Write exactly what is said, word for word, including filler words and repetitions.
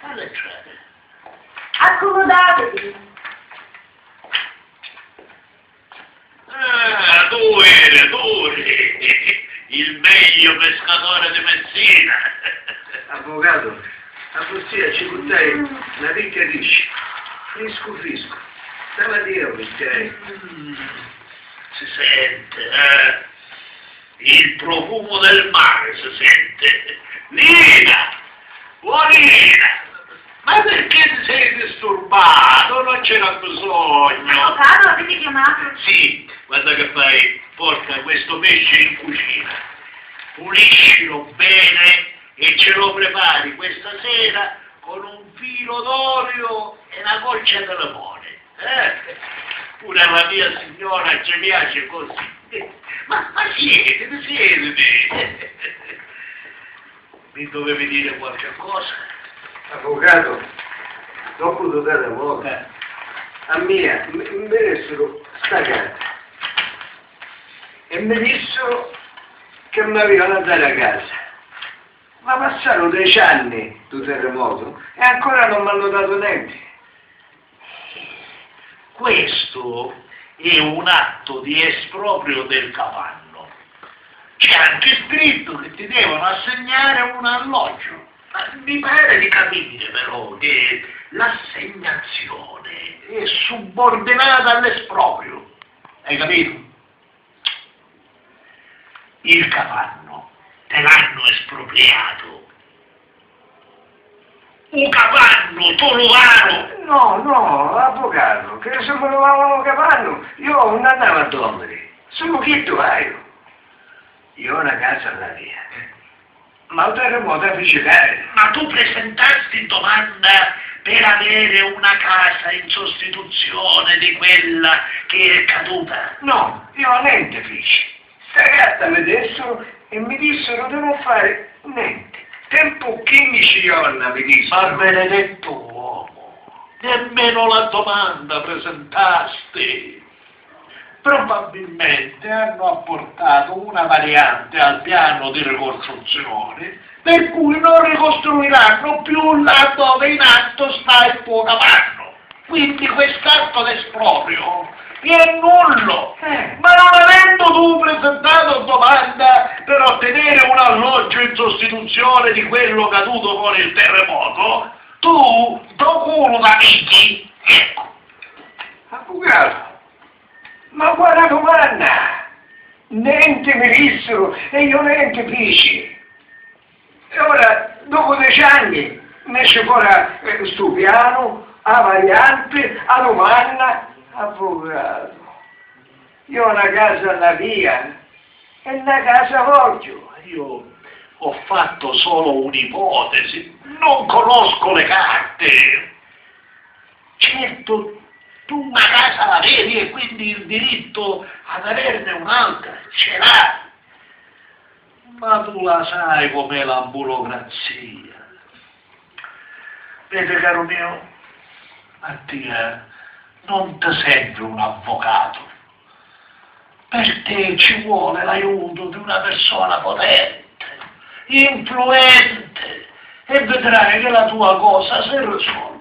Arretrati. Accumudàtiti. Ah, tu eri, tu eri il meglio pescatore di Messina. Avvocatu, a vossia ci purtai na picca pisci, friscu friscu, stamatina u purtai. Mm, si sente, eh? Il profumo del mare si sente. Nina! Oh, Nina! Ma perché ti sei disturbato? Non c'era bisogno. Avvocato, avete chiamato? Sì, guarda che fai, porta questo pesce in cucina. Puliscilo bene e ce lo prepari questa sera con un filo d'olio e una goccia di limone. Eh, pure alla mia signora ci piace così. Ma, ma siediti, siediti. Mi dovevi dire qualche cosa? Avvocato, dopu lu terremotu, eh, a mia mi, mi dessero sta casa e mi dissero che mi avevano a dare a casa. Ma passaru deci anni dû terremotu e ancora non m'hanno dato nenti. Questo è un atto di esproprio del capanno. C'è anche scritto che ti devono assegnare un alloggio. Ma mi pare di capire però che l'assegnazione è subordinata all'esproprio. Hai capito? Il capanno te l'hanno espropriato. U capannu, tu lu varu! No, no, avvocatu, che si mi lu vavanu u capannu, io nun andava a dormiri. Sulu chiddu haiu. Io na casa l'avia. Ma u terremotu a fici cari. Ma tu presentasti domanda per avere una casa in sostituzione di quella che è caduta? No, io nenti fici. Sta carta mi dessero e mi dissero di non fare nenti. Tempu quindici jorna, mi dissero. Ma benedetto uomo, nemmeno la domanda presentasti. Probabilmente hanno apportato una variante al piano di ricostruzione per cui non ricostruiranno più là dove in atto sta il tuo capanno. Quindi quest'atto d'esproprio è nullo. Eh. Ma non avendo tu presentato domanda per ottenere un alloggio in sostituzione di quello caduto con il terremoto, tu do culu da pigli. Ecco. Avvucatu, ma quali dumanna? Nenti mi dissero e io nenti fici. E ora, dopu deci anni, nesci fora, eh, stu pianu, a varianti, a dumanna. Avvucatu, io na casa l'avia e na casa vogghiu. Io ho fatto solo un'ipotesi, non conosco le carte. Certo, tu una casa l'avevi e quindi il diritto ad averne un'altra ce l'hai. Ma tu la sai com'è la burocrazia. Vedi, caro mio, a tia non ti serve un avvocato. Per te ci vuole l'aiuto di una persona potente, influente, e vedrai che la tua cosa si risolve.